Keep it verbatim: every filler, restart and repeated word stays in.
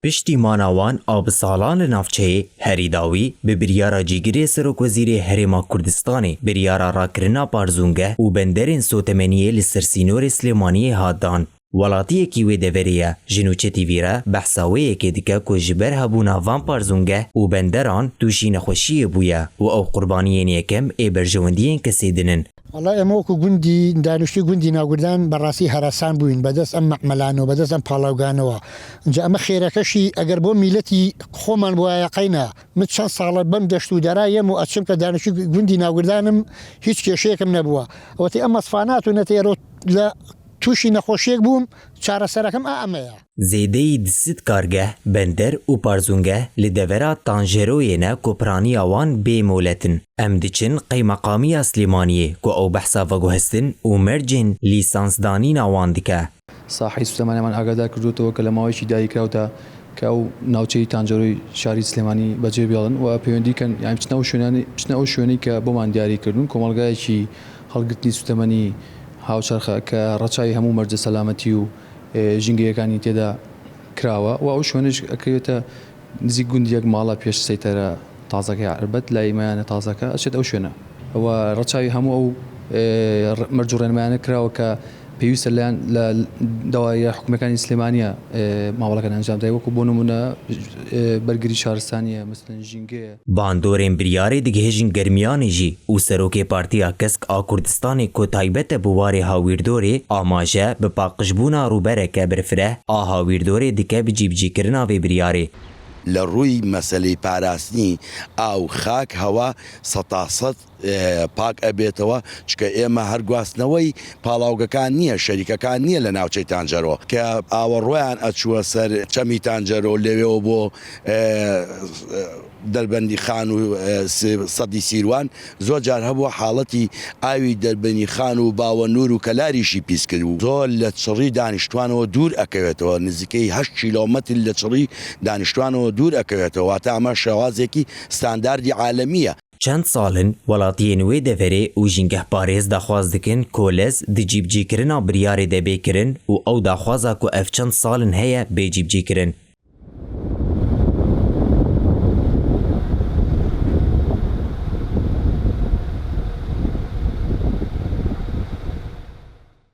Piştî mana wan a bi salan li navçeyê, herî dawî bi biryara cîgirê Serokwezîrê Herêma Kurdistanê, biryara rakirina parzûngeh û benderên sotemeniyê li ser sînorê Silêmaniyê hat dan. Welatiyekî wê deverê ye, ji Nûçe T V re behsa wê yekê dike ku ji ber hebûna van parzûngeh û benderan tûşî nexweşiyê bûye û ew qurbaniyên yekem ê berjewendiyên kesê din in. Valla em wekî gundî, daniştî gundî Nagurdan berastî herasan bûyîn, bedest em me'melan û bedest em palawganê we. Înca em xêreke jî eger bo mîletî xweman bûwaye qeyna. Min çend sal e bim deşt û dera yêm û ez çimke daniştî gundî Nagurdan im, hîç kêşeyek im nebûwa. Wetî em mesfanat û netê ro le tûşî nexweşiyek bûm, çareserek im a em e ya. Zêdeyî du sed kargeh, bender û parzûngeh li devera Tanjeroyê ne ku piraniya wan bê molet in. Em diçin qeymeqamiya Silêmaniyê ku ew behsa veguhestin û mercên lîsansdanîna wan dike. ساحەی سوتەمانیمان ئاگادار کردووەتەوە کە لە ماوەیەکی دیاریکراودا کە ئەو ناوچەی تانجەرۆی شاری سلێمانی بەجێ بێڵن و پەیوەندی کەن، یعنی بچنە ئەو شوێنانی، بچنە ئەو شوێنەی کە بۆمان دیاری کردوون. کۆمەڵگایەکی هەڵگرتنی سوتەمەنی هاوچەرخە کە ڕەچاوی هەموو مەرجە سەلامەتی و، ئێ، ژینگەیەکانی تێدا کراوە و ئەو شوێنەش ئەکەوێتە نزیک گوندی یەک ماڵە پێش سەیتەرە تازەکەی عربەت، لای مەیانە تازەکە ئەچێت ئەو شوێنە. ئەوە ڕەچاوی هەموو ئەو، ئێ، ڕ-، مەرج و ڕێنمایانە کراوە کە پێویستە لەیان لە داوایە حکومەکانی سلێمانیە، ئێ، مامەڵەکانیان ئەنجام دای. وەکو بۆ نمونە، ئێ، بەرگری شارستانیە، مەسەلەن ژینگەیە. Bandorên biryarê digihêjin germiyanê jî û serokê Partiya Kesk a Kurdistanê ku taybet e bi warê hawîrdorê, amaje bi paqijbûna rûbereke birfireh a hawîrdorê dike bi cîbicîkirina vê biryarê. لە ڕووی مەسەلەی پاراستنی ئاو، خاک، هەوا سەتاسەد، ئێ، پاک ئەبێتەوە، چکە ئێمە هەر گواستنەوەی پاڵاوگەکان نییە، شەریکەکان نییە لە ناوچەی تانجەرۆ کە ئاوەڕۆیان ئەچووە سەر چەمی تانجەرۆ، لەوێەوە بۆ، ئێ، دەربەندی خان و، ئێ، س-، سەدی سیروان. زۆر جار هەبووە حاڵەتی ئاوی دەربەندی خان و باوە نور و کەلاریشی پیس کرد و زۆر لە چڕی دانیشتوانەوە دوور ئەکەوێتەوە، نزیکەی هەشت کیلۆمەتر لە چڕی دانیشتوانەوە دوور ئەکەوێتەوە، واتە ئەمە شێوازێکی ستانداردی عالەمیە. Çend sal in welatiyên wê deverê û jîngehparêz daxwaz dikin ku lez di cîbicîkirina biryarê de bê kirin û ew daxwaza ku ev çend sal in heye bê cîbicîkirin.